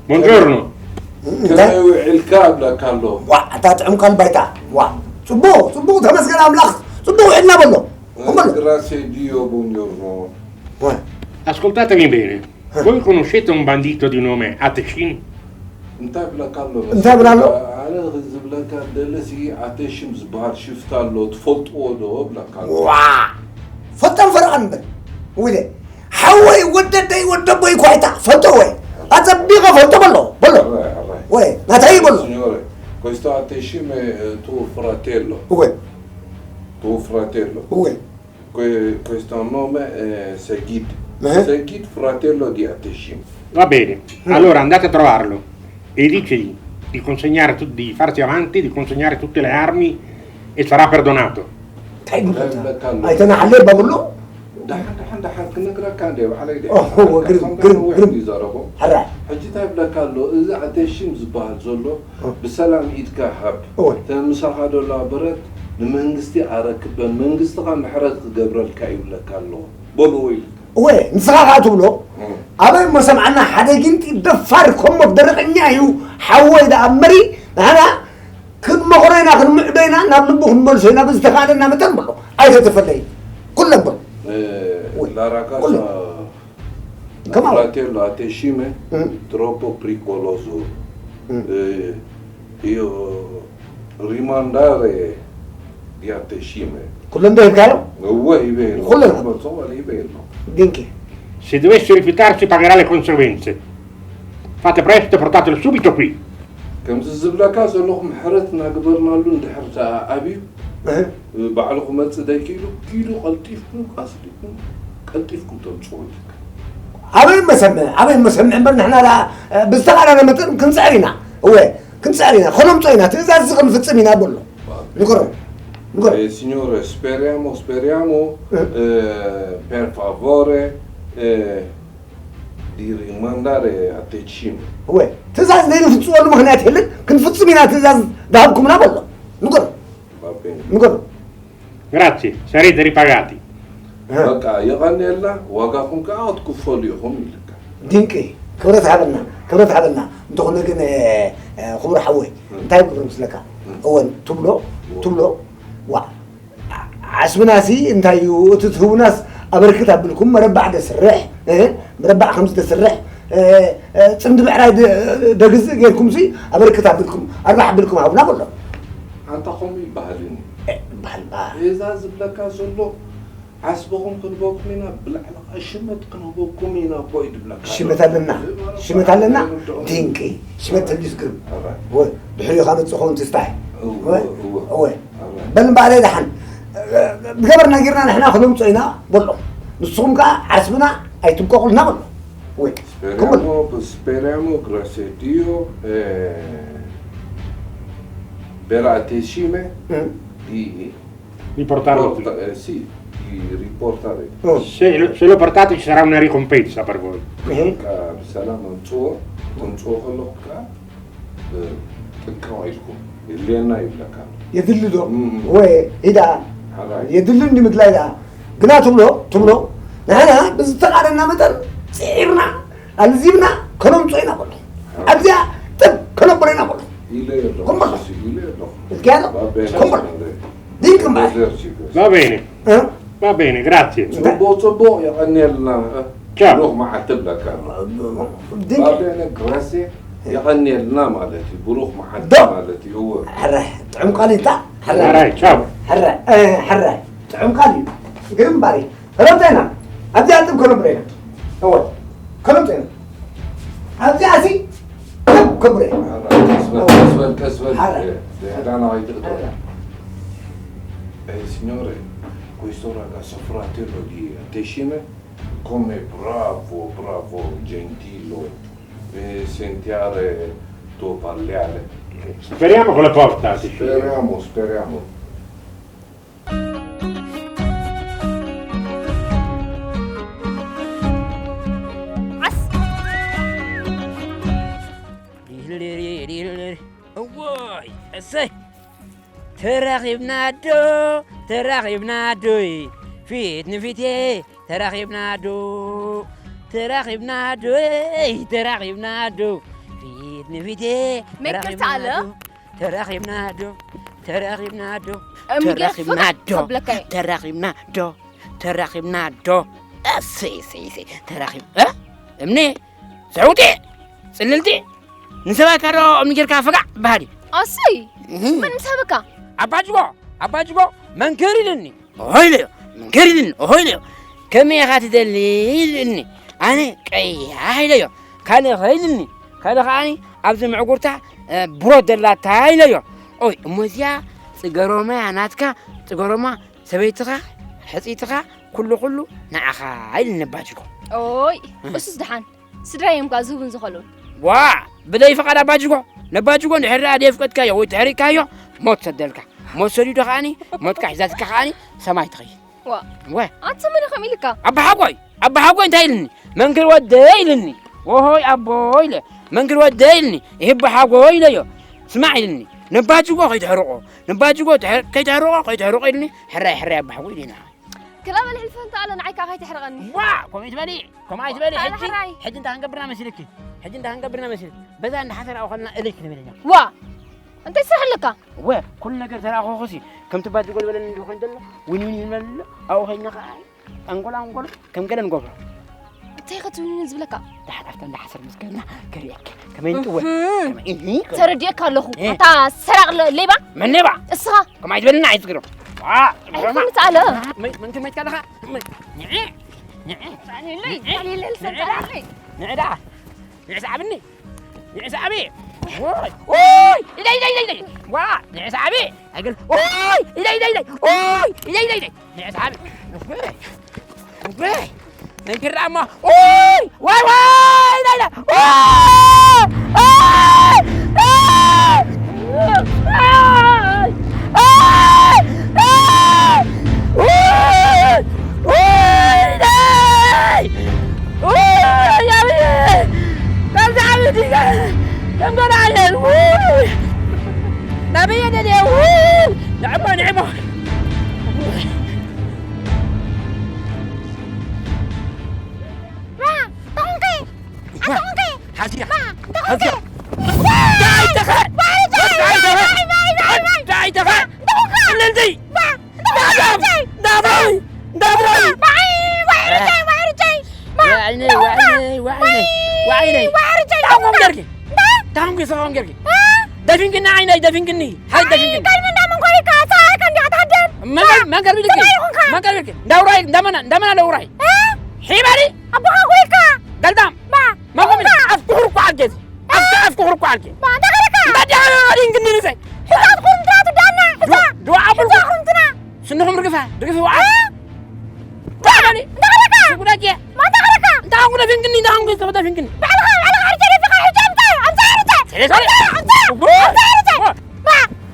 Buongiorno. እንታይ ውዒልካ እብለካ ኣሎ። ዋ፣ ኣታ ጥዑም ካልባይታ። ዋ፣ ጽቡቕ ጽቡቕ፣ ተመስገን ኣምላኽ። ጽቡቕ ውዒልና በሎ። እሞ ግራሴ ዲዮ ቡንጆርኖ። ዋ፣ Ascoltatemi bene. Voi conoscete un bandito di nome Ateshin? እንታይ ብለካ ኣሎ እንታይ ብላ ኣሎ? ኣነ ዝብለካ ደለሲ ኣተሽም ዝበሃል ሽፍታ ኣሎ ትፈልጥዎ ዶ ብለካ ኣሎ። ዋ፣ ፈጠን ፈረቐን በል። ውለ ሓወይ ወደደይ ወደቦይ ኳይታ ፈልጦ ወይ ኣጸቢቐ ፈልጦ በሎ በሎ። ወይ ናታይ በሎ። Signore, questo Ateshime è tuo fratello. ወይ Tuo fratello. ወይ Que- questo nome è Segid. Eh? Segid, fratello di Ateshim. Va bene, allora andate a trovarlo e ditegli di consegnare tut- di farsi avanti, di consegnare tutte le armi e sarà perdonato. እንታይ ይብለካ ኣሎ? ኣይተናሓለ በብሎ ደሓን ደሓን ደሓን ክነግረካ እንደ ባዕለይ ደ ኦ፣ ግርም፣ ግርም፣ ግርም። ይዛረቦ። ሕራይ ሕጂ እንታይ ይብለካ ኣሎ? እዚ ኣተሽም ዝበሃል ዘሎ ብሰላም ኢድካ ሃብ። እወ። እተን ምሳኻ ደለዋ ብረት ንመንግስቲ ኣረክበን፣ መንግስቲ ኸኣ ምሕረት ክገብረልካ ይብለካ ኣሎ። በልዎ ኢልካ። እወ፣ ንስኻ ኸኣ ትብሎ፣ ኣበይ እሞ ሰምዓና ሓደ ጊንጢ ደፋር ኮሞ ደረቐኛ እዩ ሓወይ ደኣ እምበሪ፣ ንዓና ክንመኽሮ ኢና፣ ክንምዕዶ ኢና፣ ናብ ልቡ ክንመልሶ ኢና፣ ብዝተኻእለና መጠን በሎ። ኣይተተፈለይ። ኩለን በሎ። Eh, Lara Casa, fratello, Ateshime, troppo pericoloso. Eh, io rimandare di Ateshime. ኩለን ዶ ሂብካዮ? እወ ሂበ የሎ። ኩለን? በጾም ሂበ የሎ። ድንቂ። Se dovesse rifiutarsi pagherà le conseguenze. Fate presto e portatelo subito qui. ከምዚ ዝብለካ ዘለኹ ምሕረት እናግበርናሉ እንድሕር ደኣ ኣብዩ ባዕሉ ክመጽእ ደይክኢሉ ኪዱ ቀልጢፍኩም ኣስሊኩም ቀልጢፍኩም ተምጽኡ ኢልካ። ኣበይ መሰምዕ ኣበይ መሰምዕ እምበር ንሕና ደኣ ብዝተኻእለና መጠን ክንጽዕር ኢና። እወ ክንጽዕር ኢና። ከነምጾ ኢና። ትእዛዝ እዚ ክንፍጽም ኢና በሎ። ንገሮ ንገሮ። Eh, signore, speriamo, speriamo, eh, per favore, eh, di rimandare a Tecim. እወ ትእዛዝ ዘይንፍጽመሉ ምኽንያት የለን። ክንፍጽም ኢና ትእዛዝ ዝሃብኩምና በሎ። ንገሮ Va bene. ንገሮ። Grazie, sarete ripagati. በቃ የቐንየልና፣ ዋጋኹም ከዓ ክትክፈሉ ኢኹም ኢልካ። ድንቂ። ክብረት ሃበልና፣ ክብረት ሃበልና። እንተኾነ ግን ክቡር ሓወይ እንታይ ክብር ምስለካ? እወን ትብሎ ትብሎ ዋ ዓስብናሲ እንታይ እዩ እቲ ትህቡናስ ኣበርክት ኣቢልኩም መረባዕ ደስርሕ መረባዕ ከምዚ ደስርሕ ፅምዲ ብዕራይ ደግዝእ ጌርኩም ሲ ኣበርክት ኣቢልኩም ኣርባሕ ኣቢልኩም ሃቡና በሎ። ኣንታ ከምኡ ይበሃል እዩ። በሃል በሃል። እዛ ዝብለካ ዘሎ ዓስብኹም ክንበኩም ኢና ብላዕሊ ሽመት ክንህበኩም ኢና እኮ እዩ ዝብለካ። ሽመት ኣለና ሽመት ኣለና ድንቂ ሽመት ተልዩ ዝግርም ድሕሪኡ ካብ መፅእ ኸውን ትስታይ እወ በል እምበኣለይ ደሓን ዝገበርና ጌርና ንሕና ክነምፆ ኢና በሎ ንስኹም ከዓ ዓስብና ኣይትብቀቑልና በሎ ወይ Speriamo, speriamo, grazie a Dio, eh, per Atesime di Riportarlo qui. Porta- eh, sì, di riportare. Se, se lo portate ci sarà una ricompensa per voi. Ka- ብሰላም ኣምፅዎ ተምፅዎ ከለኹ ከዓ ጥንቃዋ ኢልኩም የድልየና ይብለካ ኣሎ። የድሊ ዶ እም። ወይ ኢዳ ሓራይ የድሊ እንዲ ምድላይ ደኣ ግና ትብሎ ትብሎ ንሕና ብዝተቓደና መጠን ፅዒርና ኣልዚብና ከነምፅኦ ኢና ከሎ ኣብዚኣ ጥብ ከነብሮ ኢና ከሎ ኢለ የለኹ እኮ ማለት ኢለ የለኹ እዚኣ ባበ ከምበር ድንቅ እምበኣር Va bene, va bene, grazie. ጽቡቕ ጽቡቕ የቐንየልና። ቻው። ብሩኽ መዓልቲ ብለካ ኣሎ። ድንቅ ባቤነ ግራሴ የቐንየልና ማለት እዩ። ብሩኽ መዓልቲ ዶ። ማለት እዩ። እወ። ሕረ ጥዑም ቃል እዩ። ሕረ ሕራይ፣ ቻው። ሕረ እ፣ ሕረ ጥዑም ቃል እዩ። ግን ባሪ ሰለምታ ኢና ኣብዚኣ ጥብ ከነብረ ኢና። እወ ከነብረ ኢና ኣብዚኣ ሲ ጥብ ከብረ ኢና። ቀስ በል፣ ቀስ በል፣ ቀስ በል። ሓራ። ደህዳና ኣይትቕጠል። ሓራ። Eh, signore, questo ragazzo fratello di Ateshime, come bravo, bravo, gentile, eh, sentire tuo parlare. Speriamo con la porta, Ateshime. Speriamo, speriamo. ዓስ ዲልሪሪሪ እዋይ እሰይ ተራኺብና ዶ ተራኺብና ዶይ ፊት ንፊቴ ተራኺብና ዶ ተራኺብና ዶይ ተራኺብና ዶ ፊት ንፊቴ መክር ተራኺብና ተኣለ። ዶ? ተራኺብና ዶ? ተራኺብና ዶ? እምኒ ገይረ ተራኺብና ፍቕር ዶ? ተብለካ እየ። ተራኺብና ዶ? ተራኺብና ዶ? እሰይ እሰይ እሰይ ተራኺብ እ? እምኒ ሰውቲ ጽልልቲ ንሰባት ካሮ እምኒ ጌርካ ፍጋዕ በሃሊ ኣሰይ መን ምሳበካ? ኣባጅጎ ኣባጅጎ መንክር ኢልኒ ኦሆ ኢለዮ መንክር ኢልኒ ኦሆ ኢለዮ ከመይ ኢኻ ትደሊ ኢልኒ ኣነ ቀያሕ ኢለዮ ካልእ ኸ ኢልኒ ካልእ ከዓኒ ኣብዚ ምዕጉርታ እ፣ ብሮት ደላታ ኢለዮ ኦይ እሞ እዚኣ ጽገሮማ እያ ናትካ ጽገሮማ ሰበይትኻ ሕፂትኻ ኩሉ ኩሉ ንዓኻ ኢልኒ ኣባጅጎ ኦይ እሱስ ደሓን ስድራ እዮም ከኣ ዝህቡን ዝኸልኡን። ዋ ብደይ ፍቓድ ኣባጅጎ ነባጅጎ እንድሕር ደኣ ደየፍቀድካዮ ወይ ተሕሪቅካዮ ሞት ሰደልካ ሞት ሰዲዱ ከዓኒ ሞትካ ሒዛትካ ከዓኒ ሰማይ ትኸይድ ዋ ወ ኣንተ መን ከም ኢልካ? ኣባሓጎይ ኣባሓጎይ እንታይ ኢልኒ መንክር ወደ ኢልኒ ወሆይ ኣቦ ኢለ መንክር ወደ ኢልኒ ይህባሓጎ ኢለዮ ስማዕ ኢልኒ ነባጅጎ ከይትሕርቆ ነባጅጎ ከይትሕርቆ ከይትሕርቆ ኢልኒ ሕራይ ሕራይ ኣባሓጎ ኢልኒ ክላበል ሕልፈንታ ኣለ ንዓይ ከዓ ከይትሕርቐኒ። ዋ ከምኡ ትበሊ ከምኡ ኣይትበሊ ኣነ ሕጂ ሕራይ። ሕጂ እንታይ ክንገብርና መሲልኪ ሕጂ እንታይ ክንገብርና መሲልኪ በዛ እንዳሓሰር ኣውኸልና እልክ ንበለኛ ዋ እንታይ ትሰርሐለካ? ወ ኩሉ ነገር ተራኸኹሲ ከምቲ ባጅጎ ዝበለኒ እንዲ ኮይኑ ዘሎ ዊን ዊን ይበለሎ ኣብኡ ኮይና ከዓ ኣንጎላ ኣንጎሎ ከም ገለ ንገብሮ እንታይ ከትውንን ዝብለካ? ዳሕዳፍታ እንዳሓሰር ምስ ገና ከርእየኪ ከመይ ንጥወ እህ። ከመይ እሂ ተረዲኤካ ኣለኹ እ? ኣታ ሰራቕ ለ- ሌባ መን ሌባ እስኻ ከምኡ ኣይትበልና ኣይትግሮ ኣይኮነ ተኣለ መንክር መትካ ኣለኻ ንዕ ንዕ ንዕ ደኣ ንዕ ሰዓብኒ ንዕ ሰዓቢ ወይ ወይ ኢለይ ኢለይ ኢለይ ዋ ንዕ ሰዓቢ ኣይገል ወይ ኢለይ ኢለይ ኢለይ ወይ ኢለይ ኢለይ ኢለይ ንዕ ሰዓቢ ወይ ወይ መንክር ደኣ እሞ ወይ ወይ ወይ ኢለይ ኢለይ ደፊንክኒ ዓይነይ ደፊንክኒ ሓይ ደፊንክኒ መንቀርቢ ልክ መንቀርቢ ልክ እንዳውራይ እንዳመና እንዳመና ለውራይ ሒበሪ ኣቦኻ ኮይካ ገልዳም ማ መቆም ኣፍኩሕር እኮ ኣልጌ ኣፍኩሕር እኮ ኣልጌ ማ እንዳኸለካ እንዳዲያ ሪንግኒ ንሰይ ሕዛት ኩርንትና ትዳና ሕዛ ድዋ ኣቡልኩ ኩርንትና ስንኹም ርግፋ ርግፍ ወዓ ዳኒ እንዳኸለካ ጉዳጌ ማ እንዳኸለካ እንታ ጉዳ ፊንግኒ እንታ ጉዳ ፊንግኒ ባዕልኻ ባዕልኻ ኣርጀ ደፊኻ ሕጂ ኣምጻ ኣምጻ ኣርጀ ሰለሶ ኣምጻ ኣርጀ ባ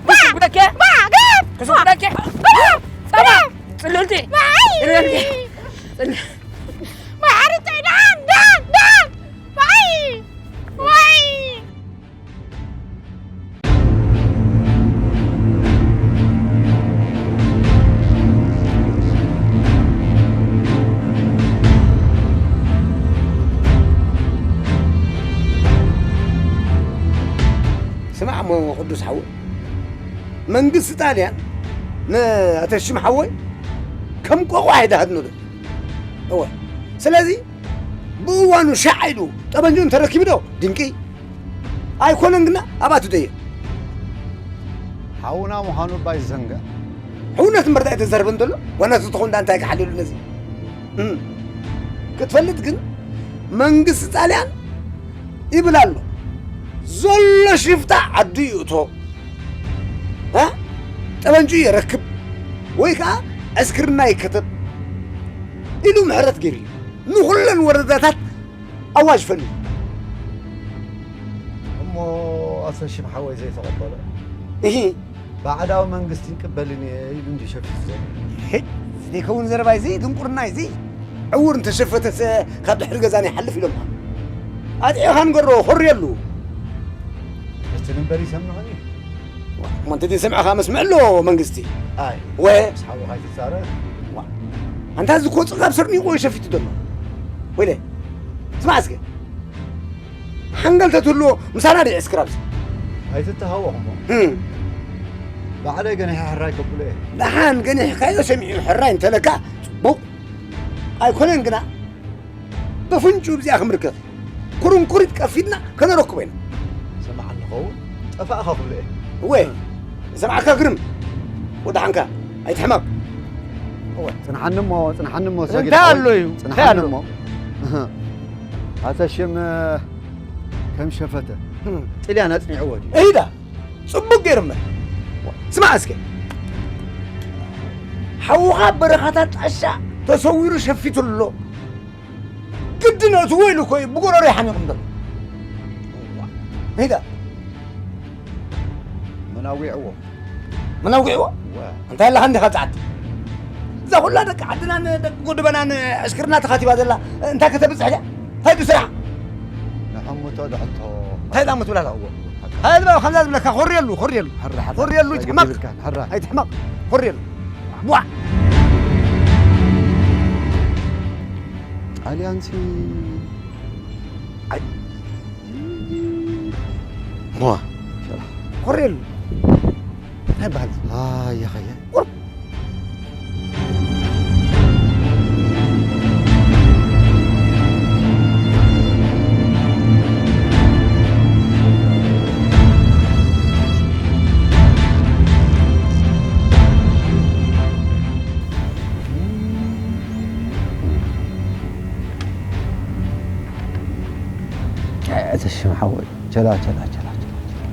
ባ ጉዳጌ ባ ገብ ክሱ ጉዳጌ ጸባ ጽልልቲ ጽልልቲ ስማዕ እሞ ቅዱስ ሓው መንግስቲ ጣልያን ንኣተሽም ሓወይ ከም ቆቋ ኣይዳሃድኖ ዶ እወ ስለዚ ብእዋኑ ሻዕ ኢሉ ጠበንጅኡ እንተረኪቡ ዶ ድንቂ ኣይኮነን ግና ኣብኣቱ ደየ ሓውና ምዃኑ እባ ይዘንግዕ ሕውነት እምበር እንታይ ተዘርበን ዘሎ ዋና ተትኾን ዳ እንታይ ክሓልሉ ነዚ ክትፈልጥ ግን መንግስቲ ጣልያን ይብል ኣሎ ዘሎ ሽፍታ ዓዱ ይእቶ ጠበንጁ የረክብ ወይ ከዓ ዕስክርና ይከተብ ኢሉ ምሕረት ገይሩ እዩ ንኩለን ወረዳታት ኣዋጅ ፈሊዩ እሞ ኣሰሽም ሓወይ ዘይተቐበሎ እሂ ባዕዳዊ መንግስቲ ይቅበልን እየ ኢሉ እንዲ ሸፊቱ ዘሎ ሕድ ዘይከውን ዘረባ እዚ ድንቁርና እዚ ዕውር እንተሸፈተሰ ካብ ድሕሪ ገዛና ይሓልፍ ኢሎም ኣጥዒኻ ንገሮ ኮርየሉ እቲ ንበር ይሰምዕን እዩ እሞ እንተ ዘይሰምዕኻ መስምዕ ኣሎ መንግስቲ ኣይ ወ ምስ ሓወኻ ይትዛረ ኣንታ እዚ ኮ ፅጋብ ስርኒቆ ሸፊቱ ዘሎ ወይለ ስማዕ እስከ ሓንገል ተትህልዎ ምሳና ዶ ይዕስክር ኣብዚ? ኣይትተሃወኽ እሞ። ህም። ባዕለይ ገኒሐ ሕራይ ከብሎ እየ። ደሓን ገኒሕካዮ ሰሚዑ ሕራይ እንተለካ ጽቡቕ። ኣይኮነን ግና፣ በፍንጩ እዚኣ ክንርከብ። ኩርንኩሪት ቀፊድና ከነረክቦ ኢና። ሰማዕኒ ኸውን፣ ጠፋእኻ ክብሎ እየ። እወ፣ ሰማዕካ ግርም። ወደሓንካ፣ ኣይትሕመቕ። እወ፣ ጽንሓኒ እሞ፣ ጽንሓኒ እሞ፣ እንታይ ሰጊድ ሓወይ። ኣሎ እዩ? እንታይ ጽንሓኒ ኣሎ? እሞ። ኣተ ሽም፣ ከም ሸፈተ። ህም። ጥልያን ኣጽኒዕዎ ድዩ? እሂዳ፣ ጽቡቕ ገይሩ እምበር። ስማዕ እስከ። ሓውኻ ኣብ በረኻታት ጣሻ ተሰዊሩ ሸፊቱ ኣሎ። ግድን እትዎ ኢሉ እኮ እዩ ብጎረሮ ይሓሚቑ እምበር። እሂዳ። መን ኣዊዕዎ? መን ኣዊዕዎ? ዋ። እንታይ ኣለኻ እንዲኻ ጸዓት? እዛ ኩላ ደቂ ዓድናን ደቂ ጎድበናን ዕስክርና ተኻቲባ ዘላ እንታይ ከተብጽሕ ድያ? እንታይ ድዩ ስራሕ? ንሐሙቶ ድሕቶ። እንታይ ዳ ምትብላ ኣለዎ? ሃይ፣ ከምዛ ዝብለካ፣ ኮርየሉ፣ ኮርየሉ። ሕራ፣ ሕራ። ኮርየሉ፣ ሕራ፣ ይትሕመቕ። ይብልካ፣ ሕራ። ኣይትሕመቕ። ኮርየሉ። ቧዕ። ጣልያንሲ፣ ኣይ። ቧዕ። ሸላ። ኮርየሉ። እንታይ በሃል? ኣየ፣ ኸየ። ቁርብ። ኣተ ሽም ሓወይ፣ ቸላ፣ ቸላ፣ ቸላ፣ ቸላ፣ ቸላ።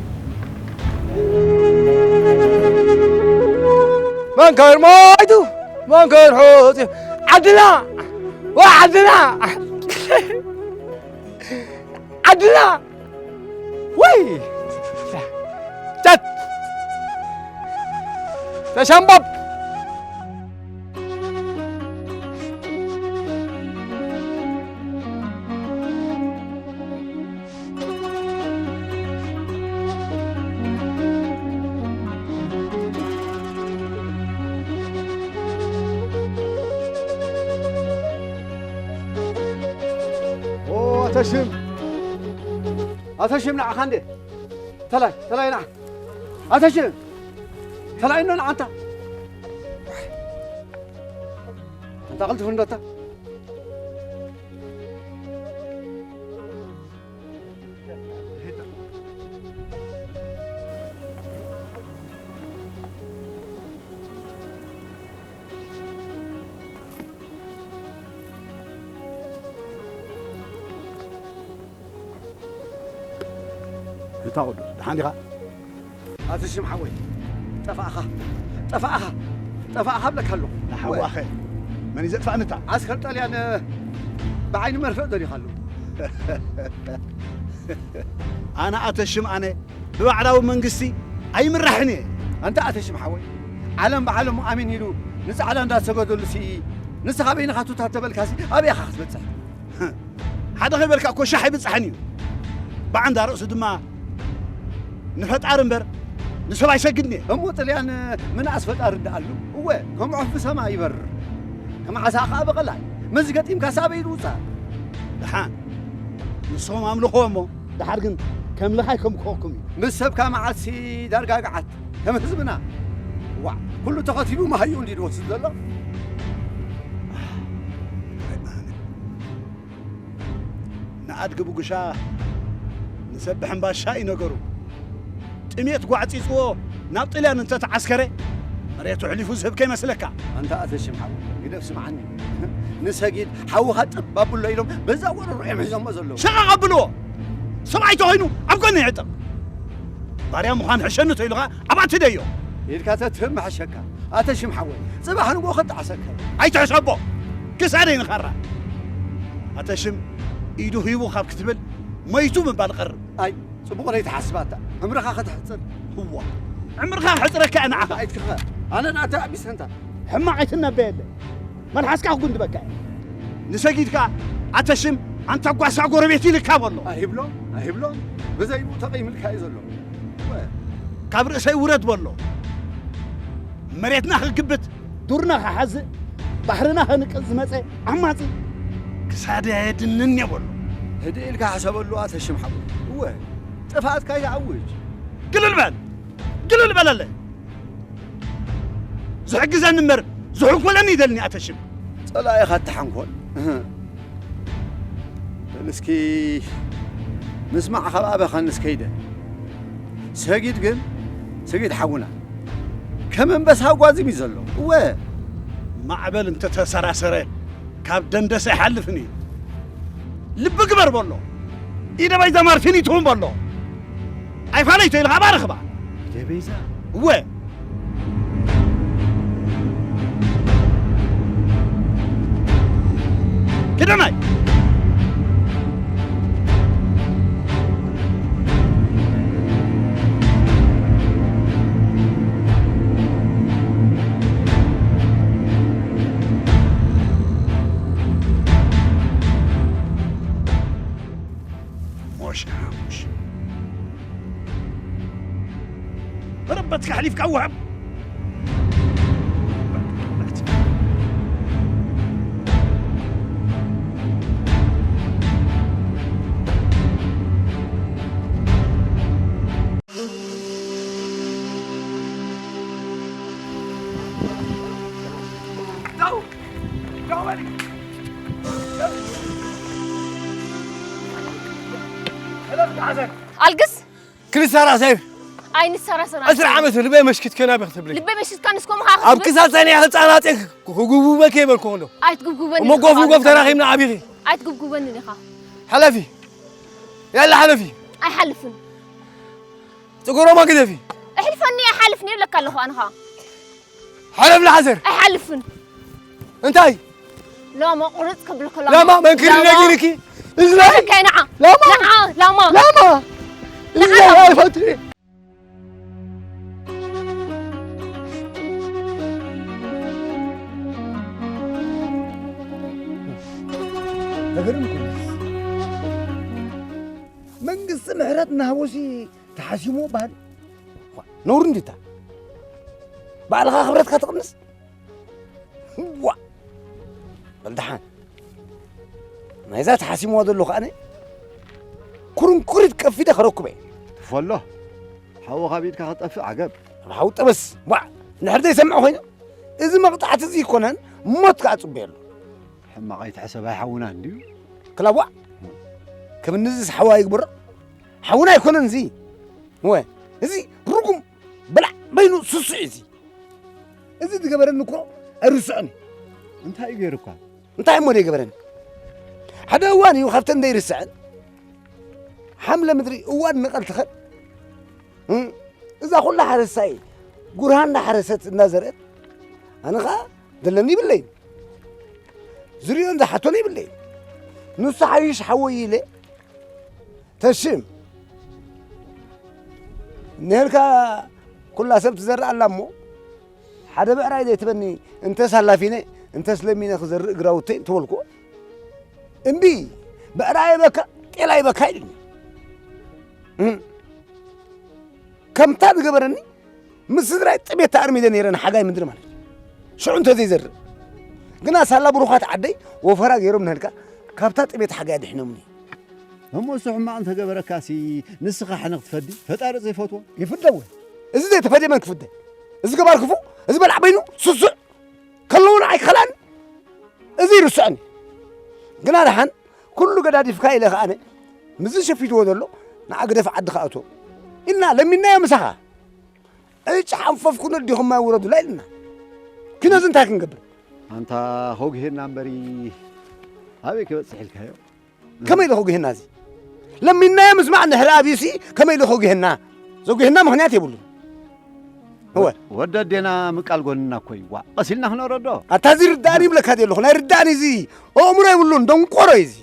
መንከር ሞይቱ፣ መንከር ሑጽ፣ ዓድና፣ ዋ ዓድና፣ ዓድና፣ ወይ፣ ጨት፣ ተሸምበብ። ኦ፣ ኣታ ሽም። ኣታ ሽም ንዓኻ እንዴ? ተላይ፣ ተላይ ንዓ። ኣታ ሽም። ተላይ እኖ ንዓንታ። ኣንታ ቅልጥፍ እንዶ ኣታ። እንታይ ወዱ? ደሓን ዲኻ? ኣቲ ሽም ሓወይ፣ ጠፋእኻ፣ ጠፋእኻ፣ ጠፋእኻ እብለካ ኣለኹ። ንሓዋኸ መን እዩ ዘጥፋእንታ? ዓስከር ጣልያን ብዓይኒ መርፍእ ደሊኻ ኣሎ። ኣነ ኣተ ሽም ኣነ ብባዕላዊ መንግስቲ ኣይምራሕን እየ። ኣንታ ኣተ ሽም ሓወይ፣ ዓለም ብዓለሙ ኣሜን ኢሉ ንጻዕዳ እንዳሰገደሉ ሲ፣ ንስኻ በይንኻ ቱታ ተበልካሲ ኣበይ ኢኻ ክትበጽሕ? ሓደ ከይበልካ እኮ ሻሕ ኣይብጻሕን እዩ። ብዓንዳ ርእሱ ድማ ንፈጣሪ እምበር ንሰብ ኣይሰግድን እየ። እሞ ጥልያን ምንኣስ ፈጣሪ እንዳ ኣሉ? እወ፣ ከም ዑፍ ብሰማይ ይበርር፣ ከም ዓሳ ኸኣ ብቐላይ። መዚ ገጢምካስ ኣበይ ኢሉ ውጻእ? ደሓን ንሶም ኣምልኽዎ እሞ፣ ደሓር ግን ከምልኻይ ከምክኸኩም እዩ። ምስ ሰብካ መዓልሲ ዳርጋ ገዓት ከም ህዝብና። ዋዕ፣ ኩሉ ተኸቲቡ መሃይኡ እንዲ ድወስድ ዘሎ? ንኣድጊ ብጉሻ ንሰብ ብሕምባሻ እዩ ነገሩ። ጥሜት ጓዕጺጽዎ ናብ ጥልያን እንተተዓስከረ፣ መሬቱ ሕሊፉ ዝህብ ከይመስለካ። ኣንታ ኣተ ሽም ሓው፣ ግደፍ ስምዓኒ። ንሰጊድ ሓውኻ ጥብ ኣብሎ ኢሎም በዛ ወረሮ እዮም ሒዞሞ ዘለዉ። ሸቓቕ ኣብልዎ። ሰብኣይ ተኾይኑ ኣብ ጎኒ ይዕጠቕ። ባርያ ምዃን ሕሸኒ ተኢሉኻ ኣብ ኣትደዮ። ኢድካ ተትህብ ምሐሸካ። ኣተ ሽም ሓወይ፣ ጽባሕ ንግሆ ከጣዕሰካ። ኣይትሕሰቦ። ክሳደይ ንኻራ። ኣተ ሽም ኢዱ ሂቡ ካብ ክትብል መይቱ ምባል ቀርብ። ኣይ፣ ጽቡቕ ለይትሓስብ ኣታ። ዕምርኻ ከተሕጽር። ህዋ። ዕምርኻ ክሕጽረካ እየ ንዓኻ። ኣይትክኸ። ኣነ ንኣታ ኣቢሰንታ። ሕማቕ ኣይትነበየለ። መልሓስካ ክጉንድበካ እየ። ንሰጊድካ ኣተ ሽም ኣንታ ጓሳ ጎረቤት ይልካ በሎ። ኣይብሎ፣ ኣይብሎ። ብዘይብኡ ተቐይምልካ እዩ ዘሎ። ወ- ካብ ርእሰይ ውረድ በሎ። መሬትና ክግብት፣ ዱርና ክሓዝእ፣ ባሕርና ከንቅዝ ዝመጸ ዓማጺ። ክሳደ ኣየድንን እየ በሎ። ህድእ ኢልካ ሕሰበሉ ኣተሽም ሓወይ። እወ፣ ጥፍኣትካ ይኣውጅ። ግልል በል! ግልል በለለ! ዝሕግዘኒ እምበር ዝሕንኮለኒ ይደልኒ ኣተሽም። ጸላኢኻ እትሓንኮል። እህ። በል እስኪ ምስማዕ ካብ ኣበኻንስ ከይደ። ሰጊድ ግን፣ ሰጊድ ሓውና፣ ከም ኣንበሳ ጓዚም እዩ ዘሎ። እወ። ማዕበል እንተተሰራሰረ ካብ ደንደሰ ኣይሓልፍን እዩ። ልቢ ግበር በሎ። ኢደ በይዛ ማርቲን ይትውን በሎ። ኣይፋለይቶ ኢልካ ኣባርኽባ። ኢደ በይዛ? እወ። ክደናይ። ሞሽ ሓሙሽ። መረበትካ ኣሕሊፍካ ውሃብ። ደው! ደው በል! ሕለፍ ተዓዘር! ኣልግስ! ክንሰራሰር! ኣይንሰራሰር! ዕስራ ዓመት ልበይ መሽኪትከ ናበይ ክትብለይ? ልበይ መሽኪትካ ንስኮ ምኻ ኣብ ክትብል? ክሳድ ጸኒሐ ክጻናጸ ክጉብጉበኪ የበልኩ ከሎ። ኣይትጉብጉበኒ እሞ ኢኻ ጎፍ ንጎፍ ማለት ተራኺብና ዓቢኺ። ኣይትጉብጉበኒ ኢኻ። ሓለፊ! ያላ ሓለፊ! ኣይሓልፍን። ጽጉሮማ ግደፊ! እሕልፈኒ ኣይሓልፍን ይብለካ ኣለኹ ኣነ ኸኣ። ሓለፍ ለሓዘር! ኣይሓልፍን። እንታይ? ላማ ቁርጽ ክብልክ ላማ። ላማ መንክሪ ላማ። ነጊርኪ? እዝናይ! ከይ ንዓ። ላማ! ንዓ፣ ላማ። ላማ! ንዓ እዝናይ ላማ። ኣይፈትሪ! ዘገርም እኮ እዩ። መንግስቲ ምሕረት እናሃቦሲ ተሓሲሞ በሃል። ዋ፣ ነውሪ እንዲታ። ባዕልኻ ክብረትካ ትቕንስ? ዋ! በል ደሓን። ናይዛ ተሓሲምዋ ዘሎ ከኣነ ኩርንኩሪት ቀፊደ ከረኩበ እየ። ትፈሎ። ሓወ ካብ ኢድካ ክጠፍእ ዓገብ። ኣብ ሓው ጠበስ። ዋ! እንድሕር ዘይሰምዕ ኮይኑ፣ እዚ መቕጻዕቲ እዚ ይኮነን፣ ሞት ከኣ ጽበየሉ። ሕማቕ ኣይትሕሰብ፣ ኣይሓውና እንድዩ። ክላዋ! ከም እንዚስ ሓዋ ይግበሮ? ሓውና ኣይኮነን እዚ። ወ፣ እዚ ርጉም ብላዕ በይኑ ስሱዕ እዩ እዚ። እዚ ዝገበረኒ እኮ ኣይርስዖን እዩ። እንታይ እዩ ገይሩካ? እንታይ እሞ ዘይገበረኒ? ሓደ እዋን እዩ ካብተን ዘይርስዐን። ሓምለ ምድሪ እዋን ንቐል ትኸድ። እም፣ እዛ ኩላ ሓረስታይ ጉርሃ እንዳሓረሰት እንዳዘርአት፣ ኣነ ኸኣ ደለኒ ይብለይን። ዝርእዮን ዝሓቶን ይብለይን። ንሱ ሓይሽ ሓወይ ኢለ ተሽም። ንሄልካ ኩላ ሰብ ትዘርእ ኣላ እሞ፣ ሓደ ብዕራይ ዘይትበኒ፣ እንተስ ኣላፊነ፣ እንተስ ለሚነ ክዘርእ ግራውተይ እንተበልኩ፣ እምቢ፣ ብዕራይ ይበካ፣ ጤል ኣይበካ ኢሉኒ። እህ። ከምታ ዝገበረኒ፣ ምስ ስድራይ ጥሜት ተኣርሚደ ነይረ ንሓጋይ ምድሪ ማለት እዩ። ሽዑ እንተዘይዘርእ። ግና ሳላ ብሩኻት ዓደይ ወፈራ ገይሮም ንህልካ ካብታ ጥሜት ሓጋይ ኣድሒኖምኒ። እሞ እሱ ሕማቕ እንተገበረካሲ ንስኻ ሕነ ክትፈዲ ፈጣሪ ዘይፈትዎ? ይፍደ እውን። እዚ ዘይተፈድየ መን ክፍደ? እዚ ገባር ክፉእ፣ እዚ በላዕ በይኑ፣ ስሱዕ፣ ከለዉ ንዓይ ክኸልኣኒ? እዚ ይርስዐኒ። ግና ደሓን ኩሉ ገዳዲፍካ ኢለ ከኣ ኣነ ምስዚ ሸፊትዎ ዘሎ ንዓ ግደፍ ዓዲ ክኣትዎ ኢልና ለሚንናዮ ምሳኻ። ዕጭ ሓንፈፍ ኩነዲኹም ማይ ውረዱላ ኢልና። ኪኖዚ እንታይ ክንገብር? ኣንታ ሆግሄና እምበሪ ኣበይ ክበጽሕ ኢልካዮ? ከመይ ኢለ ሆግሄና እዚ? ለሚንናዮ ምስማዕ እንድሕር ኣብዩሲ ከመይ ኢለ ሆግሄና? ዘጉሄና ምኽንያት የብሉን። እወ። ወዲ ኣዴና ምቃል ጎንና እኮ እዩ። ዋእ፣ ቀሲልና ክነረዶ። ኣታ እዚ ርዳእኒ ይብለካ ዘለኹ። ናይ ርዳእኒ እዚ ኣእምሮ የብሉን፣ ደንቆሮ እዩ እዚ።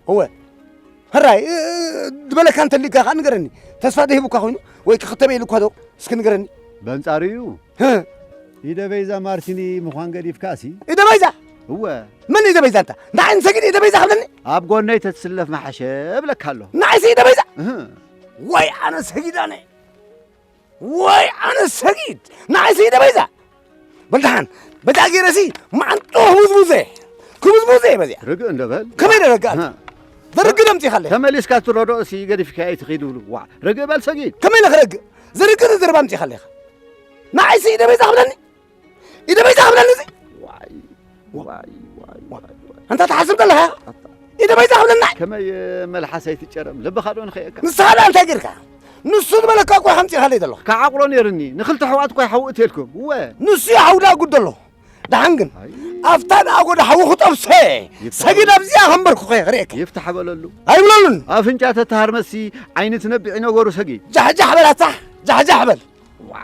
እወ። ሕራይ፣ እ-፣ እ-፣ ዝበለካ እንተሊካ ከኣ ንገረኒ። ተስፋ ደሂቡካ ኮይኑ ወይ ክኽተበ ኢሉካ ዶ? እስኪ ንገረኒ። በንጻሩ እዩ። ህ። ኢደ በይዛ ማርቲኒ ምዃን ገዲፍካሲ? ኢደ በይዛ? እወ። መን ኢደ በይዛ እንታ? ንዓይ ንሰጊድ ኢደ በይዛ ክብለኒ? ኣብ ጎነይ ተትስለፍ መሓሸ እብለካ ኣለኹ። ንዓይሲ ኢደ በይዛ? እህ። ወይ ኣነ ሰጊድ ኣነ። ወይ ኣነ ሰጊድ፣ ንዓይሲ ኢደ በይዛ። በል ደሓን፣ በዛ ገይረሲ መዓንጥኡ ክብዝቡዘ፣ ክብዝቡዘ በዚኣ። ርግእ እንዶ በል። ከመይ ኢለ ረጋእ? ሃ። ዘርግእ ኣምጺኻለይ። ተመሊስካ ትረድኦሲ ገዲፍካዮ ትኺድ ይብሉ። ዋዕ፣ ርግእ በል ሰጊድ። ከመይ ኢለ ክረግእ? ዘርግእ ዘረባ ኣምጺኻለይ ኢኻ። ንዓይሲ ኢደ በይዛ ክብለኒ? ኢደ በይዛ ክብለኒ እዚ? ዋይ፣ ዋይ፣ ዋይ፣ ዋይ፣ ዋይ። ኣንታ ትሓስብ ዘለኻ? ኣታ። ኢደ በይዛ ክብለኒ ንዓይ? ከመይ፣ እ፣ መልሓሰይ ትጨረም? ልብኻ ዶ ንኸየካ? ንስኻ ደኣ እንታይ ጌርካ? ንሱ ዝበለካ እኮ ኢኻ ኣምጺኻለይ ዘለኻ። ክዓቕሎ ነይርኒ። ንኽልተ ኣሕዋት እኮ ይሓውእ እትልኩም። እወ። ንሱ ይሓውዳ ጉድ ኣሎ። ደሓን ግን፣ ኣይ። ኣብታ ንኣጎዳ ሓዊ ክጠብሶ እየ። ይፍታሕ። ሰጊድ ኣብዚኣ ከንበርኩኸ ክርእየካ። ይፍታሕ በለሉ። ኣይብለሉን። ኣፍንጫ ተተሃርመሲ ዓይኒ ትነብዒ ነገሩ ሰጊድ። ጃሕጃሕ በላታ፣ ጃሕጃሕ በል።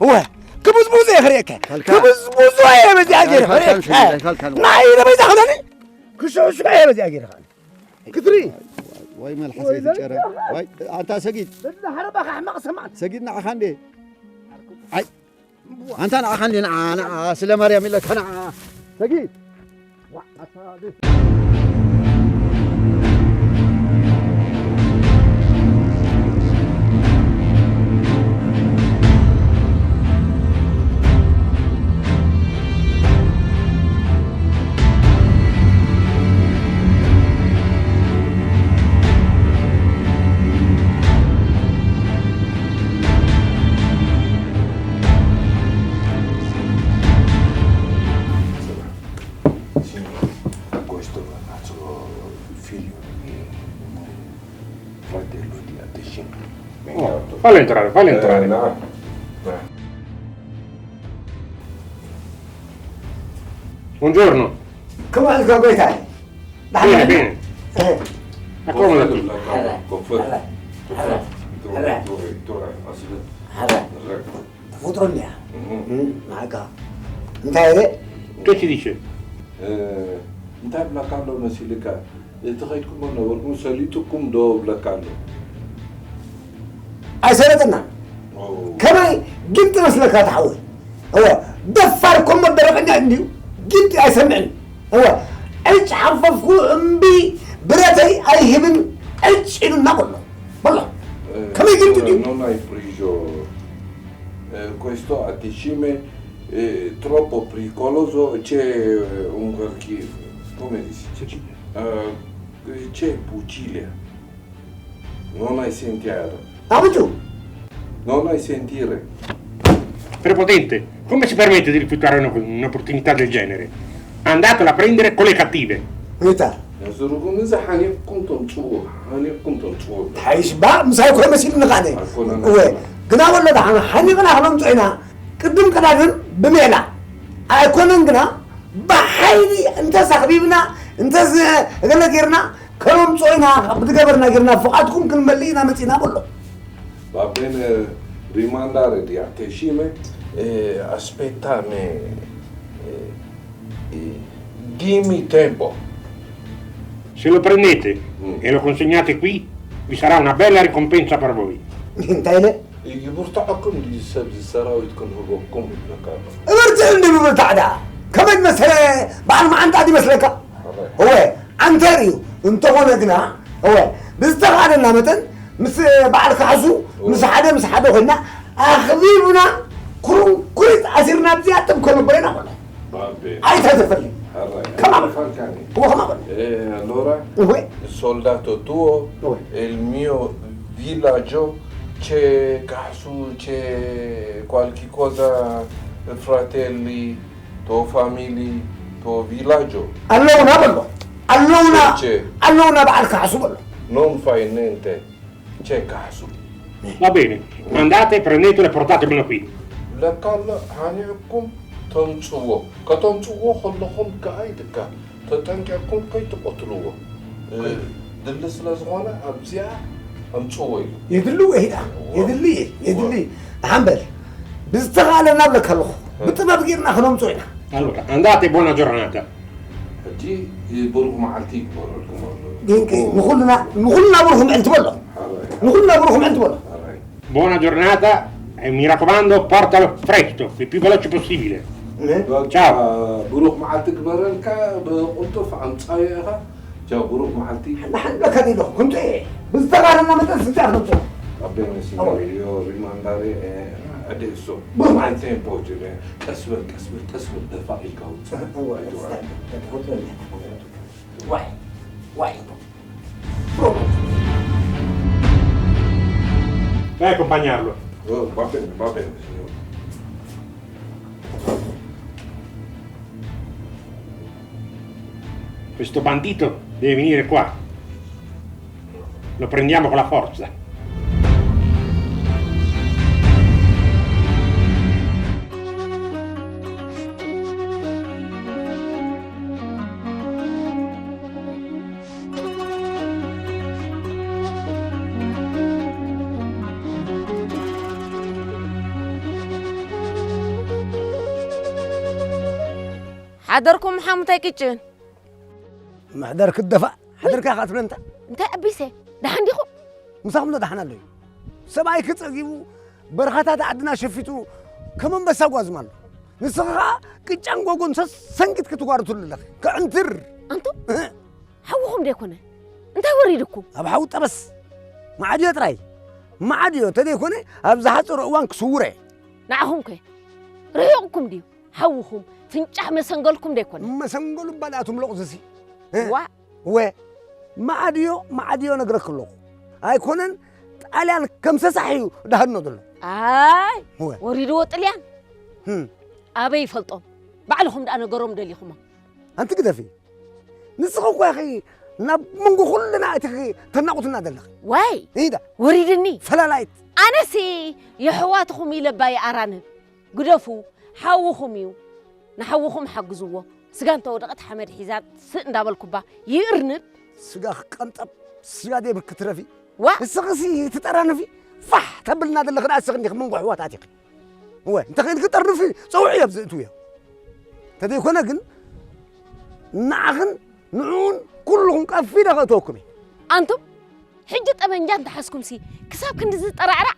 እወ፣ ክብዝቡዝ እየ ክርእየካ። ፈልካ። ክብዝቡዝ እየ በዚኣ ገይረ ፈልካ ክርእየካ። ንስለ ፈልካ ንስለ ናይ ኢለ በይዛ ክብለኒ። ክሽዑ ሽዑ እየ በዚኣ ገይረ ከኣኒ። ክትርኢ። ወይ መልሓሰይ ወይ ትጨረም። ዘርጋኻ። ወይ ኣንታ ሰጊድ። ብድሓር ባኻ ሕማቕ ሰማዕት። ሰጊድ ንዓኻ እንዴ? ኣይ። ኣንታ ንዓኻ እንዴ ንዓ፣ ንዓ፣ ስለ ማርያም ኢለካ ንዓ። ሰጊድ። Signor, questo è il figlio di mio fratello di Adesina. Oh, fallo entrare, fallo entrare. Eh, no. Eh. Buongiorno. Come va, goitai? Bene, bene. Eh. Accomodati. Confermo, confermo. Dove, dove, dove, dove? Tafutronnia. Mhm. Mm, maga. Ntai? Che ci dice? Eh, ntai la callo non si le ca. እቲ ኸይድኩሞ ነበርኩም ሰሊጡኩም ዶ እብለካ ኣሎ። ኣይሰለጠና። ኦ። ከመይ ግንጢ መስለካ ትሓወይ? እወ፣ ደፋር እኮ እሞ ደረቐኛ እንድዩ። ግንጢ ኣይሰምዕን። እወ፣ ዕጭ ሓፈፍኩ እምቢ ብረተይ ኣይህብን ዕጭ ኢሉና በሎ። በሎ። እ፣ ከመይ ግንጢ ድዩ? ኖ ናይ ፕሪዦ፣ እ፣ questo a Ticime, እ፣ troppo pericoloso, c'è un qualche, come dice? C'è chi? Eh, c'è Pucilia. Non hai sentito? Avuto? Non hai sentito? Prepotente, come si permette di rifiutare una- un'opportunità del genere? Andatela a prendere con le cattive. Vita. Nasrukum za hani kuntum tsu, hani kuntum tsu. Haish ba, misai ko masin ngane. Akona. Uwe. Gna wala da hani gna hanum tsina. ቅድም ቀዳድም ብሜላ ኣይኮነን ግና ብሓይሊ እንተሳኽቢብና እንተገለ ጌርና ከነምፅኦ ኢና ብዝገበርና ጌርና ፍቓድኩም ክንመልእ ኢና መፂና በሎ። Va bene, rimandare di Ateshime, eh, aspettame, eh, eh, dimmi tempo. Se lo prendete e lo consegnate qui, vi sarà una bella ricompensa per voi. እንታይ ኢለ? ይብርትዐኩም ድዩ ሰብ ሰራዊት ክንህበኩም ይብለካ ኣሎ። እበርትዕ እንዲ ምብርታዕ ደኣ ከመይ መሰለ በዓል መዓንጣ ድመስለካ? እወ ኣንተር እዩ። እንተኾነ ግና እወ ብዝተኻለና መጠን ምስ በዓል ካሕሱ ምስ ሓደ ምስ ሓደ ኮይና ኣኽቢብና ኩርንኩሪት ኣሲርና ኣብዚኣ ጥብ ከነብሮ ኢና ኮነ። ኣይተትፈልይ ከማን እወ ከማን። Allora, il soldato tuo, il mio villaggio, c'è Casu, c'è qualche cosa, fratelli, tuo famiglia, tuo villaggio. ኣለውና በሎ ኣለውና። ኣለውና በዓል ካሕሱ በሎ። Non fai niente. C'è Casu. Va bene, andate, prendetelo e portatemelo qui. ለካ ኣሎ ሃኒዕኩም ተምፅዎ። ከተምፅዎ ከለኹም ከኣ ኢልካ ተጠንቂቕኩም ከይትቐትልዎ ድሊ ስለ ዝኾነ ኣብዚኣ ኣምፅዎ ኢሉ። የድሊ ወይ ዳ የድሊ የድሊ ደሓን በል። ብዝተኻእለና ብለካ ኣለኹ ብጥበብ ጌርና ክነምፅኦ ኢና። Allora, andate, buona giornata. ሕጂ ብሩኽ መዓልቲ ይግበረልኩም ኣሎ። ድንቂ ንኹልና ንኹልና ብሩኽ ምዕልቲ በሎ። ንኹልና ብሩኽ ምዕልቲ በሎ። Buona giornata e mi raccomando, portalo presto, il più veloce possibile. Ciao. ብሩኽ መዓልቲ ግበረልካ ብቕልጡፍ ኣምፃዮ ኢኻ። ቻው ብሩኽ መዓልቲ። ንሓንበካ ዲሎ ከምቶ እየ ብዝተባረና መጠን ስንጫ ከምቶ። Va bene signore, io rimandare eh, adesso. ብሩኽ መዓልቲ። Tempo, ቀስ በል ቀስ በል ቀስ በል ደፋ ኢልካ ውፅእ። ዋይ ዋይ። Pronto? Vai a accompagnarlo. Oh, va bene, va bene, signore. Questo bandito deve venire qua. Lo prendiamo con la forza. ሓደርኩም ሓሙታይ ቅጭን። ምሕደር ክደፋእ ሓደርካ ከኣ ትብለንታ። እንታይ ኣቢሰ? ደሓን ዲኹም? ምሳኹም ዶ ደሓን ኣሎ እዩ? ሰብኣይኪ ጸጊቡ በረኻታት ዓድና ሸፊቱ ከም ኣንበሳ ጓዝም ኣሎ። ንስኺ ኸኣ ቅጫን ጎጎን ሰሰንጊትኪ ትጓርትሉ ኣለኺ። ከዕንትር። ኣንቱም? እህ። ሓውኹም ዶ ኣይኮነ? እንታይ ወሪድኩም? ኣብ ሓዊ ጠበስ። ማዕድዮ ጥራይ። ማዕድዮ እንተደይኮነ ኣብ ዝሓጸረ እዋን ክስውሮ እየ። ንዓኹም ከ? ርሒቕኩም ድዩ? ሓውኹም ፍንጫሕ መሰንገልኩም ዶ ኣይኮነ? መሰንገሉ እባ ደኣ ትምለቑ ዝሲ። እ? ዋእ። ወ-፣ ማዕድዮ፣ ማዕድዮ ነግረኪ ኣለኹ። ኣይኮነን ጣልያን ከም ሰሳሕ እዩ ዳህኖ ዘሎ። ኣይ፣ ወ-፣ ወሪድዎ ጥልያን? ህም። ኣበይ ይፈልጦም? ባዕልኹም ደኣ ነገሮም ደሊኹሞ። ኣንቲ ግደፊ። ንስኺ እኮ ኢኺ ናብ መንጎ ኩልና ኣቲኺ ተናቑትና ዘለኺ። ዋይ! ኢዳ። ወሪድኒ። ፈላላይት። ኣነሲ የሕዋትኹም ኢለ እባ ይኣራንብ። ግደፉ፣ ሓውኹም እዩ። ንሓውኹም ሓግዝዎ። ስጋ እንተወደቐት ሓመድ ሒዛ ስእ እንዳበልኩባ ይእርንብ። ስጋ ክቀንጠብ፣ ስጋ ደይብኪ ክትረፊ። ዋ! ንስኽሲ ትጠራንፊ፣ ፋሕ ተብልና ዘለኺ ደኣ ንስኺ እንዲኺ መንጎ ኣሕዋት ኣቲኺ። እወ፣ እንተኽኢልኪ ጠርንፊ፣ ጸውዒ እዮም ዝእትውዮ። እንተዘይኮነ ግን ንዓኽን ንዕኡን ኩልኹም ቀፊደ ከእትወኩም እየ። ኣንቱም፣ ሕጂ ጠበንጃ እንተሓዝኩምሲ ክሳብ ክንድዚ ጠራዕራዕ?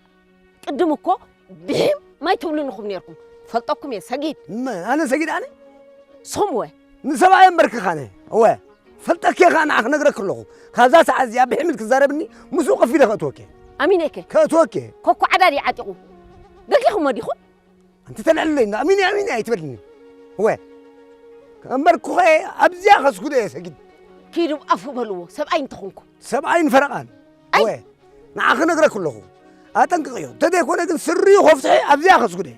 ቅድም እኮ ብሒም ኣይትብሉን ኢኹም ኔርኩም። ፈልጠኩም እየ፣ ሰጊድ። መን? ኣነ ሰጊድ ኣነ? ንስኹም እወ። ንሰብኣይ እምበርክኽ ኣነ። እወ። ፈልጠኪ እየ ኸኣ ንዓ ክነግረኪ ኣለኹ። ካብዛ ሰዓት እዚኣ ብሒም ኢልኪ ትዛረብኒ፣ ምስኡ ቀፊደ ከእትወኪ እየ። ኣሚነከ? ከእትወኪ እየ። ኮኮ ዓዳዲ ዓጢቑ። ገጊኹሞ ዲኹም? ኣንቲ ተልዕለለይ እንዶ፣ ኣሚነ፣ ኣሚነ ኣይትበልኒ። እወ። እምበርክኸ ኣብዚኣ ከስጉዶ እየ ሰጊድ። ኪዱ ኣፉ በልዎ፣ ሰብኣይ እንተኾንኩም። ሰብኣይን ፈረቓን። ኣይ! እወ። ንዓ ክነግረኪ ኣለኹ። ኣጠንቅቕዮ። እንተዘይኮነ ግን ስሪኡ ከፍትሐ ኣብዚኣ ከስጉደ።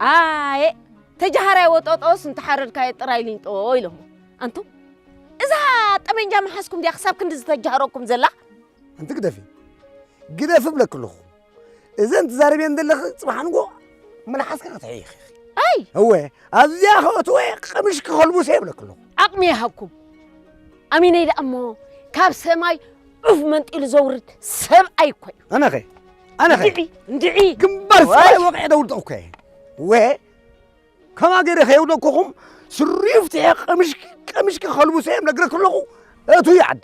ኣየ፣ ተጃሃራይ ወጠጦስ እንተሓረድካዮ ጥራይ ሊንጦ ኢሎሞ። ኣንቱም፣ እዛ ጠበንጃ መሓዝኩም ድያ ክሳብ ክንድዚ ተጃህረኩም ዘላ? ኣንቲ ግደፊ። ግደፊ እብለኪ ኣለኹ። እዘን ትዛረብየን ዘለኺ ጽባሕ ንጎ መልሓስኪ ክትሕይኺ። ኣይ! እወ፣ ኣብዚኣ ከእትወ ቀምሽኪ ከልቡሰ እብለኪ ኣለኹ። ዓቕሚ ይሃብኩም። ኣሚነይ ደኣ እሞ ካብ ሰማይ ዑፍ መንጢሉ ዘውርድ ሰብኣይ እኮ እዩ። ኣነኸ? ኣነኸ? እንድዒ፣ እንድዒ። ግንባር ወይ! ሰብኣይ ወቕዐ ደውልጠ እኮ እየ። ወ-፣ ከማ ገይረ ከየውደኩኹም ስሪኡ ፍትሐ ቀምሽኪ፣ ቀምሽኪ ከልቡሰ እየ እነግረኪ ኣለኹ። እቱይ ዓዲ።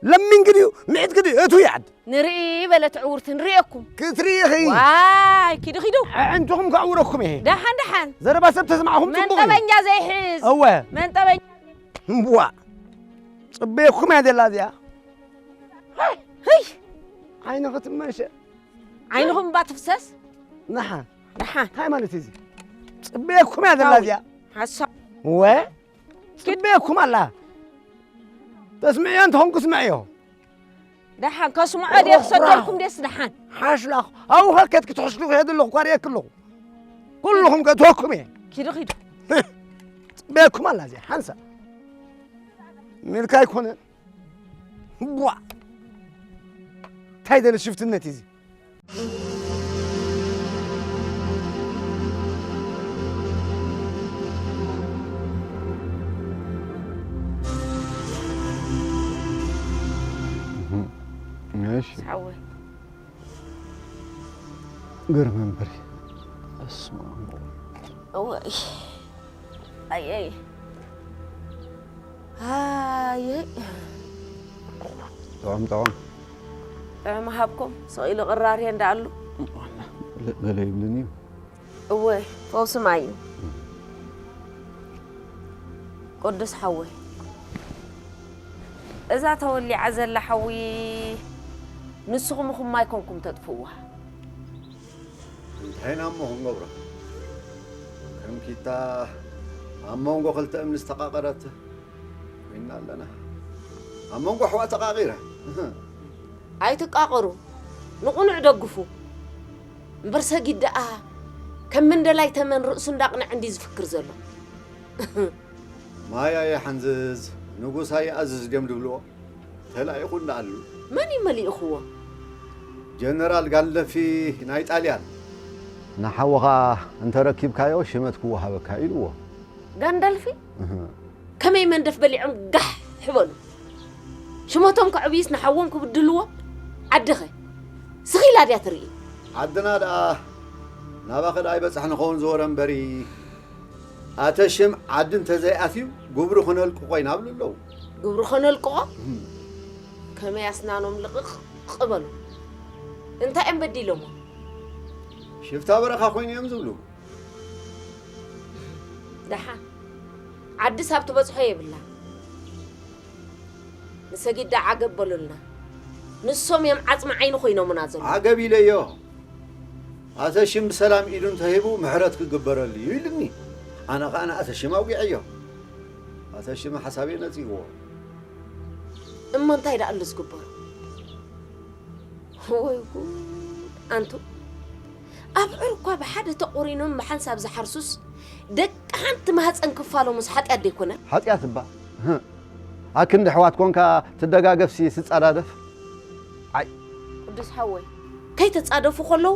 ለሚንኪ ድዩ፣ ምዒትኪ ድዩ፣ እቱይ ዓዲ። ንርኢ በለት ዕውርቲ፣ ንርእየኩም። ክትርኢ ኢኺ። ዋይ፣ ኪዱ፣ ኪዱ። ኣዕንትኹም ከዕውረኩም እየ። ደሓን፣ ደሓን። ዘረባ ሰብ ተስማዕኹም መን ጽቡቕ እዩ። ጠበንጃ ዘይሕዝ? እወ። መን ጠበንጃ? እምቧ። ጽበየኩም እያ ዘላ እዚኣ። ህይ! ዓይንኺ ትመሸ። ዓይንኹም እባ ትፍሰስ። ንሓ። ደሓን። እንታይ ማለት እዩ እዚ? ጽበየኩም እያ ዘላ እዚኣ። ሓሳብ። ወ? ጽበየኩም ኣላ። ተስምዕዮ እንተኾንኩ ስምዕዮ። ደሓን፣ ከስምዖ ድየ ክሰደልኩም ድየስ ደሓን? ሓሽላኽ። ኣብኡ ከ ኬድኪ ትሕሽሉ ክሄድ ኣለኹ እኳ ርእየኪ ኣለኹ። ኩልኹም ከእትወኩም እየ። ኪዱ፣ ኪዱ። ጽበየኩም ኣላ እዚኣ፣ ሓንሳእ። ሚልካ ኣይኮነን። ቧ! እንታይ ደለ ሽፍትነት እዩ እዚ? እሺ። ሓወይ። ገርመ እምበር። በስመ ኣብ። እወይ። ኣየይ። ኣየይ። ጥዑም፣ ጥዑም። ጥዑም ሃብኩም፣ ስቕ ኢሉ ቅራር እንዳ ኣሉ። ገለ ይብልን እዩ። እወ፣ ፈውሲ ማይ እዩ። ቅዱስ ሓወይ፣ እዛ ተወሊዓ ዘላ ሓዊ ንስኹም ኢኹም ማይ ኮንኩም ተጥፍእዋ። እንታይ ኢና እሞ ክንገብሮ? ከም ኪታ ኣብ መንጎ ክልተ እምኒ ዝተቓቐረት ኮይና ኣለና። ኣብ መንጎ ኣሕዋት ተቓቒራ። ኣይትቃቐሩ፣ ንቕኑዕ ደግፉ። እምበር ሰጊድ ደኣ ከም መንደላይ ተመን ርእሱ እንዳቕንዐ እንዲ ዝፍክር ዘሎ። ማያ የሓንዝዝ፣ ንጉሳ ይኣዝዝ ድዮም ድብልዎ? ተላኢኹ እንዳኣሉ። መን እዩ መሊእኽዎ? ጀነራል ጋንለፊ ናይ ጣልያን። ንሓውኻ እንተረኪብካዮ ሽመት ክወሃበካ ኢልዎ። ጋንዳልፊ? እህ። ከመይ መንደፍ በሊዖም ጋሕ ሕበሉ። ሽመቶም ከዕብይስ ንሓዎም ክብድልዎ። ዓድኸ ስኺላ ድያ ትርኢ? ዓድና ደኣ ናባኸ ደኣ ይበጻሕ ንኸውን ዝወረ እምበሪ፣ ኣተ ሽም ዓዲ እንተዘይኣትዩ ግብሩ ክነልቅቆ ኢና ኣብሉ ኣለዉ። ግብሩ ከነልቅቆ? እም። ከመይ ኣስናኖም ልቕቕ በሉ። እንታይ እዮም በዲሎሞ? ሽፍታ በረኻ ኮይኑ እዮም ዝብሉ። ደሓን ዓድስ ኣብ ትበጽሖ የብላ። ንሰጊድ ደኣ ዓገብ በሉልና። ንሶም እዮም ዓጽሚ ዓይኒ ኮይኖምና ዘለዉ። ዓገብ ኢለዮ። ኣተ ሽም ብሰላም ኢዱ እንተሂቡ ምሕረት ክግበረሉ እዩ ኢሉኒ። ኣነ ኸኣ ንኣተ ሽም ኣውጊዐዮ። ኣተ ሽም ሓሳበይ ነጺግዎ። እሞ እንታይ ደኣ ኣሎ ዝግበሮ? ወይ ጉድ! ኣንቱ ኣብዑር እኳ ብሓደ ተቖሪኖም ብሓንሳብ ዝሓርሱስ፣ ደቂ ሓንቲ ማህፀን ክፋሎምስ ሓጢኣት ደይኮነ? ሓጢኣት እባ፣ ኣክንዲ ኣሕዋት ኮንካ ትደጋገፍሲ ትጻዳደፍ። ዓይ። ቅዱስ ሓወይ፣ ከይተጻደፉ ከለዉ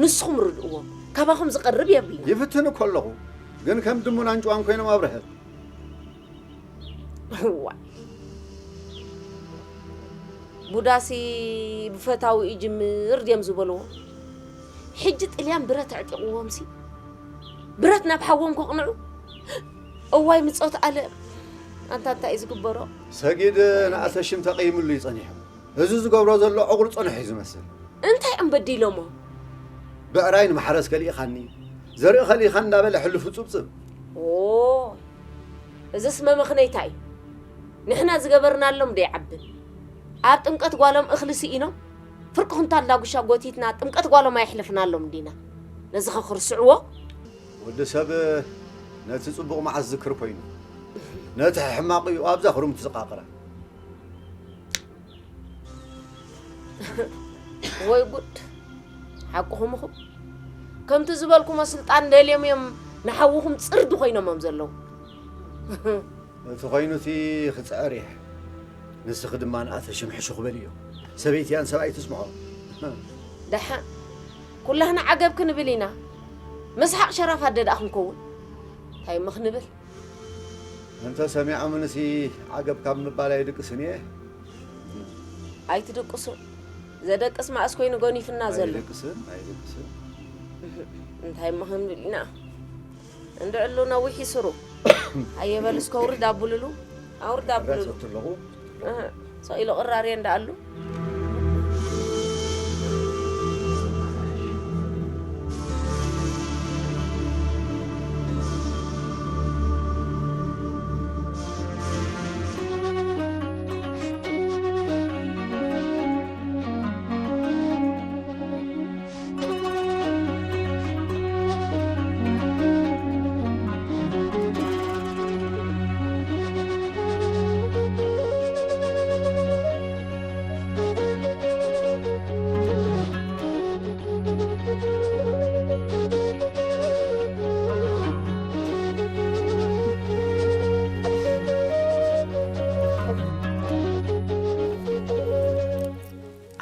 ንስኹም ርድእዎም፣ ካባኹም ዝቐርብ የብልና። ይፍትን እኮ ኣለኹ፣ ግን ከም ድሙን ኣንጭዋን ኮይኖም ኣብ ርሕቕ። እዋይ። ቡዳሲ ብፈታዊ ይጅምር ድዮም ዝበልዎ? ሕጂ ጥልያን ብረት ኣዕጢቕዎምሲ፣ ብረት ናብ ሓዎም ከቕንዑ? እዋይ ምጾት ኣለም። ኣንታ እንታይ እዩ ዝግበሮ? ሰጊድ ንኣተ ሽም ተቐይምሉ እዩ ጸኒሑ። እዚ ዝገብሮ ዘሎ ዕቑር ጽኑሕ እዩ ዝመስል። እንታይ እዮም በዲሎሞ? ብዕራይ ንማሕረስ ከሊእኻኒ፣ ዘርኢ ከሊእኻኒ እንዳበለ ሕሉፉ ጽብጽብ። ኦ፣ እዝስ መመኽነይታ እዩ። ንሕና ዝገበርናሎም ዶ ይዓብን? ኣብ ጥምቀት ጓሎም እኽሊ ስኢኖም፣ ፍርቂ ኩንታል ዳጉሻ ጎቲትና ጥምቀት ጓሎም ኣየሕለፍናሎም ዲና? ነዚ ኸ ክርስዕዎ? ወዲ ሰብ ነቲ ጽቡቕ መዓስ ዝክር ኮይኑ፣ ነቲ ሕማቕ እዩ ኣብዛ ክርምቲ ዝቃቕራ። ወይ ጉድ! ሓቅኹም ኢኹም። ከምቲ ዝበልኩሞ ስልጣን ደልዮም እዮም ንሓውኹም ጽርዲ ኮይኖሞም ዘለዉ። እቲ ኮይኑሲ ክጽዕር እየ። ንስኺ ድማ ንኣተ ሽም ሕሹኽ በልዮ። ሰበይትያን ሰብኣይ ትስምዖ። ደሓን፣ ኩላህና ዓገብ ክንብል ኢና። መስሓቕ ሸራፍ ኣደ ደኣ ክንከውን። እንታይ እሞ ክንብል? እንተ ሰሚዖምንሲ ዓገብ ካብ ምባል ኣይድቅስን እየ። ኣይትድቅሱ። ዘደቅስ መኣስ ኮይኑ ጎኒፍና ዘሎ። ኣይድቅስን፣ ኣይድቅስን። እንታይ እሞ ክንብል ኢና? እንድዕሉ ነዊሕ ይስሩ። ኣየ በል እስከ ኣውርድ ኣብሉሉ። ኣውርድ ኣብሉሉ። ረሰት ኣለኹ። እህ፣ ሰኢሉ ቅራርየ እንዳኣሉ።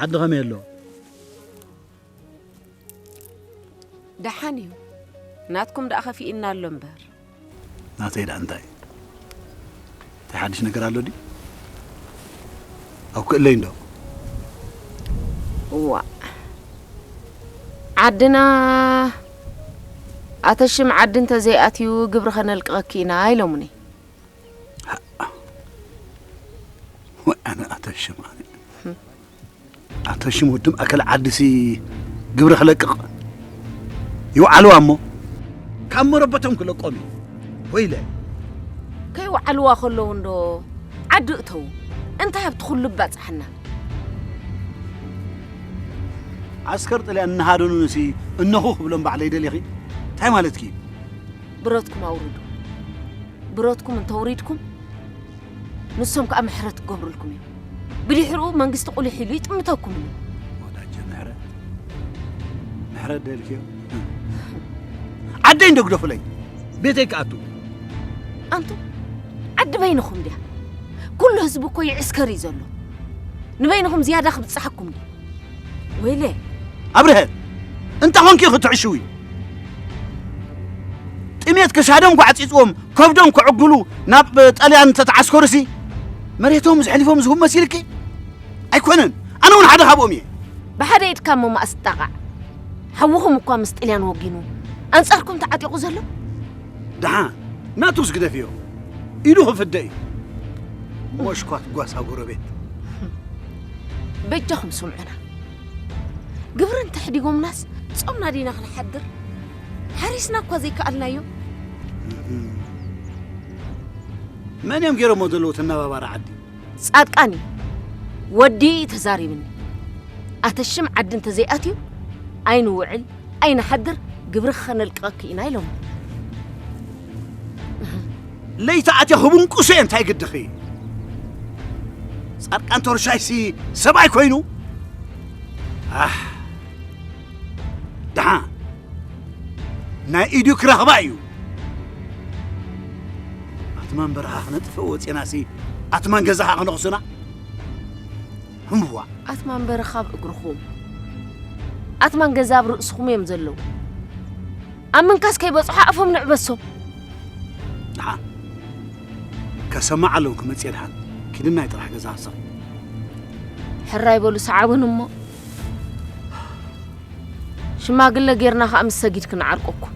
ዓዲ ኸመይ ኣሎ? ደሓን እዩ። ናትኩም ደኣ ከፊእና ኣሎ እምበር። ናተይ ደኣ እንታይ? እንታይ ሓድሽ ነገር ኣሎ ድዩ? ኣብ ክእለይ እንዶ። እዋ። ዓድና ኣተሽም ዓዲ እንተዘይኣትዩ ግብሪ ከነልቅቐኪ ኢና ኢሎምኒ። ወይ ኣነ ኣተሽም ኣነ። ኣተሽም ወዲ ማእከል ዓዲሲ ግብሪ ክለቅቕ ይውዓልዋ እሞ ካብ መረበቶም ክለቆም እዩ። ወይለ። ከይውዓልዋ ከለዉ እንዶ ዓዲ እተዉ። እንታይ ኣብቲ ኩሉ ባጽሓና? ዓስከር ጥልያን እናሃደኑንሲ እነኹ ክብሎም ባዕለይ ደሊኺ? እንታይ ማለትኪ እዩ? ብረትኩም ኣውርዱ። ብረትኩም እንተውሪድኩም፣ ንሶም ከኣ ምሕረት ክገብሩልኩም እዮም። ብድሕሪኡ መንግስቲ ቁሊሕ ኢሉ ይጥምተኩም እዩ። ወዳጀ ምሕረት? ኣረ ደልክዮ። ዓደይ እንደግደፉለይ። ቤተይ ክኣቱ። ኣንቱም ዓዲ በይንኹም ድያ? ኩሉ ህዝቢ እኮ ይዕስከር እዩ ዘሎ። ንበይንኹም ዝያዳ ክብጽሓኩም ድዩ? ወይለ ኣብርሀ፣ እንታይ ኾንኪ ክትዕሽዊ? ጥሜት ከሳዶም ኳዕጺጽዎም ከብዶም ክዕግሉ ናብ ጣልያን እንተተዓስከሩሲ መሬቶም ዝሕሊፎም ዝህቡ መሲልኪ? ኣይኮነን፣ ኣነ እውን ሓደ ካብኦም እየ። ብሓደ ኢድካ እሞ ማእስ ጣቓዕ። ሓውኹም እኳ ምስ ጥልያን ወጊኑ ኣንጻርኩም ተዓጢቑ ዘሎ። ደሓን ናቱስ ግደፍዮ፣ ኢዱ ክፍደ እዩ። ሞሽኳት ጓሳ ጎረቤት። በጃኹም ስምዑና። ግብሪ እንተሕዲጎምናስ ጾምና ዲና ክንሓድር? ሓሪስና እኳ ዘይከኣልናዮ። መን እዮም ገይሮሞ ዘለዉ ተናባባሪ ዓዲ? ጻድቃን እዩ። ወዲ እዩ ተዛሪብኒ። ኣተ ሽም ዓዲ እንተዘይኣትዩ ኣይንውዕል ኣይንሓድር፣ ግብሪ ከነልቅቐኪ ኢና ኢሎም። ለይቲ ኣትየ ክብንቁሶ እየ እንታይ ግድኺ? ጻድቃን ተወርሻይሲ ሰብኣይ ኮይኑ? ኣሕ፣ ደሓን ናይ ኢዱ ክረኽባ እዩ። ኣትማን በረኻ ክነጥፍእ ወፂናሲ ኣትማን ገዛኻ ክነኽሱና? ህምዋ። ኣትማን በረኻ ኣብ እግርኹም፣ ኣትማን ገዛ ኣብ ርእስኹም እዮም ዘለዉ። ኣብ ምንካስ ከይበጽሑ ኣፎም ንዕበሶም። ደሓን ከሰማዕ ኣለዉ ክመጽእ ደሓን ኪድናይ ጥራሕ ገዛ ክሰኺ። ሕራይ በሉ ሰዓቡን እሞ ሽማግለ ጌርና ከኣ ምስ ሰጊድ ክንዓርቀኩም።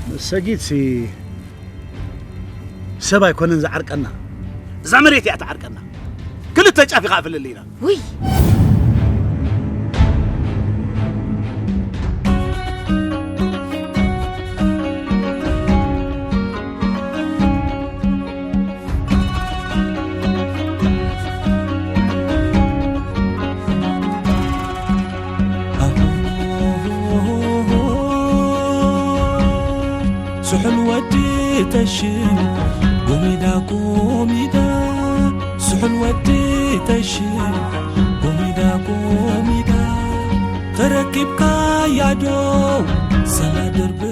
ምስ ሰጊድሲ ሰብ ኣይኮነን ዝዓርቀና፣ እዛ መሬት እያ ትዓርቀና። ክልተ ጫፍ ኢኻ ኣፍልለይና። ውይ ስሑል ወዲ ተሽም ጎሚዳ ጎሚዳ፣ ስሑል ወዲ ተሽም ጎሚዳ ጎሚዳ፣ ተረኪብካ ያዶ ሰላ ድርብ